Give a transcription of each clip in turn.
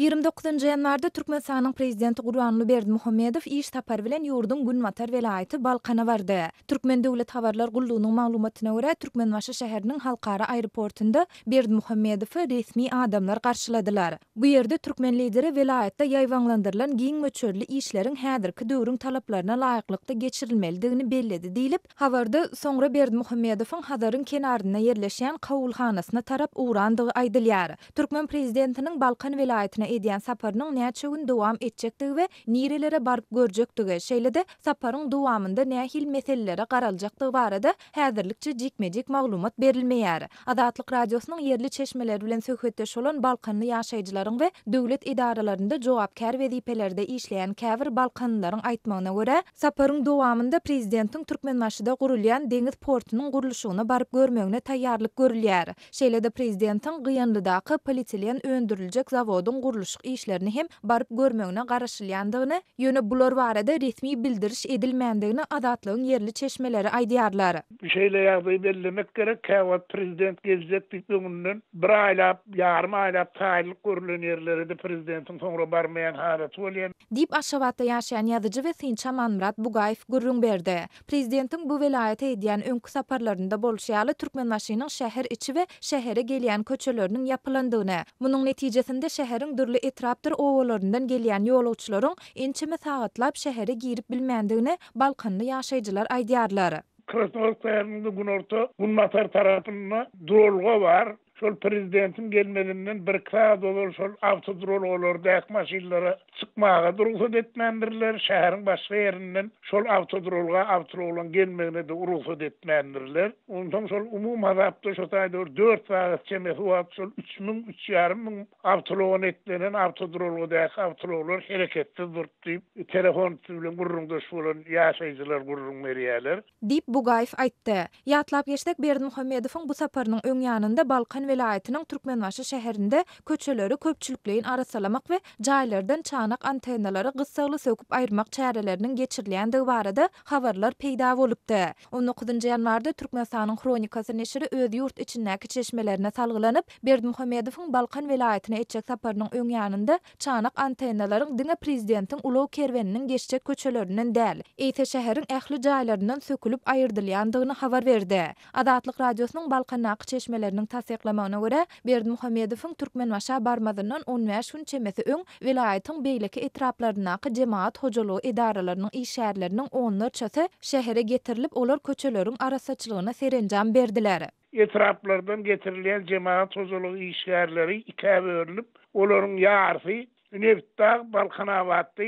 29 nji ýanwarda Türkmenistanyň Prezidenti Gurbanguly Berdimuhamedow iş sapary bilen ýurduň günbatar welaýaty Balkana bardy. Türkmen döwlet habarlar gullugynyň maglumatyna görä, Türkmenbaşy şäheriniň halkara aeroportunda Berdimuhamedowy resmi adamlar garşyladylar. Bu ýerde türkmen Lideri welaýatda ýaýbaňlandyrylan giň möçberli işleriň häzirki döwrüň talaplaryna laýyklykda geçirilmelidigini belledi diýlip, Habarda soňra Berdimuhamedowyň Hazaryň kenarynda ýerleşýän kabulhanasyna tarap ugrandygy aýdylýar. Türkmen prezidentiniň Balkan welaýatyna edýän saparynyň näçe gün dowam etjekdigi we nirelere baryp görjekdigi, şeýle-de saparyň dowamynda nähili meselelere garaljakdygy barada häzirlikçe jikme-jik maglumat berilmeýär. Azatlyk Radiosynyň ýerli çeşmeleri bilen söhbetdeş bolan balkanly ýaşaýjylaryň we döwlet edaralarynda jogapkär wezipelerde işleýän käbir balkanlylaryň aýtmagyna görä, Saparyň dowamynda prezidentiň Türkmenbaşyda gurulýan deňiz portunyň gurluşygyna baryp görmegine taýýarlyk görülýär. Şeýle-de prezidentiň Gyýanlydaky polietilen öndüriljek zawodyň gurluşyk işlerini hem baryp görmegine garaşylýandygyny, ýöne bular barada resmi bildiriş edilmändigini Azatlygyň ýerli çeşmeleri aýdýarlar. Şeýle ýagdaýy bellemek gerek, käwagt prezident geljek diýip öňünden bir aýlap, ýarym aýlap taýynlyk görülen ýerlere-de prezidentiň soňra barmaýan halaty bolýar. Diýip, Aşgabatda ýaşaýan ýazyjy we synçy Amanmyrat Bugaýew gürrüň berdi. Prezidentiň bu welaýata edýän öňki saparlarynda bolşy ýaly, Türkmenbaşynyň şäher içi we şähere gelýän köçeleriniň ýapylandygyny, munuň netijesinde şäheriň dürli etrapdyr obalaryndan gelýän ýolagçylaryň ençeme sagatlap şähere girip bilmändigini balkanly ýaşaýjylar aýdýarlar. Krasnowodsk şäheriniň günorta, günbatar tarapynda duralga bar. Şol prezidentiň gelmezinden birki sagat ozal şol awtoduralgalardaky maşynlara çykmaga-da rugsat etmändirler, şäheriň başga ýerinden şol awtoduralga awtoulaglaryň gelmegine-de rugsat etmändirler. Onsoň şol umumy hasapda şo taýda bir dört sagat çemesi wagt şol 3000, üç ýarym müň awtoulaga netlenen awtoduralgadaky awtoulaglar hereketsiz durdy diýip, telefon üsti bilen gürrüňdeş bolan ýaşaýjylar gürrüň berýärler. Diýip, Bugaýew aýtdy. Ýatlap geçsek, Berdimuhamedowyň bu saparynyň öň ýanynda Balkan welaýatynyň Türkmenbaşy şäherinde köçeleri köpçülikleýin arassalamak we jaýlardan çanak antennalary gyssagly söküp aýyrmak çäreleriniň geçirilýändigi barada habarlar peýda bolupdy. On dokuzynjy ýanwarda Türkmenistanyň Hronikasy neşiri öz ýurt içindäki çeşmelerine salgylanyp, Berdimuhamedowyň Balkan welaýatyna etjek saparynyň öň ýanynda Çanak antennalaryň diňe prezidentiň ulag kerweniniň geçjek köçelerinden däl, eýse şäheriň ähli jaýlaryndan sökülip aýyrdylýandygyny habar berdi. Azatlyk Radiosynyň Balkandaky çeşmeleriniň tassyklamagyna görä, Berdimuhamedowyň Türkmenbaşa barmazyndan on bäş gün çemesi öň welaýatyň beýleki etraplaryndaky jemagat hojalygy edaralarynyň işgärleriniň onlarçasy şähere getirilip, olar köçeleriň arassaçylygyna serenjam berdiler. Etraplardan getirilýän jemagat hojalygy işgärleri ikä bölünip, olaryň ýarysy Nebitdag, Balkanabatda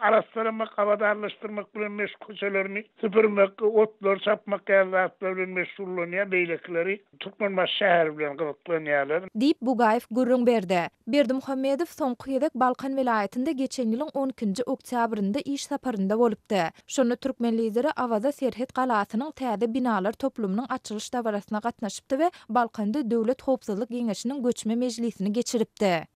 arassalamak, abadanlaşdyrmak bilen meş köçelerini süpürmek, otlary çapmak ýaly zatlar bilen meşgullanýar, beýlekileri Türkmenbaşy şäheri bilen gyzyklanýarlar. Diýip, Bugaýew gürrüň berdi. Berdimuhamedow soňky gezek Balkan welaýatynda geçen ýylyň on ikinji oktýabrynda iş saparynda bolupdy. Şonda türkmen Lideri Awaza serhet galasynyň täze binalar toplumynyň açylyş dabarasyna gatnaşypdy we Balkanda Döwlet howpsuzlyk geňeşiniň göçme mejlisini geçiripdi.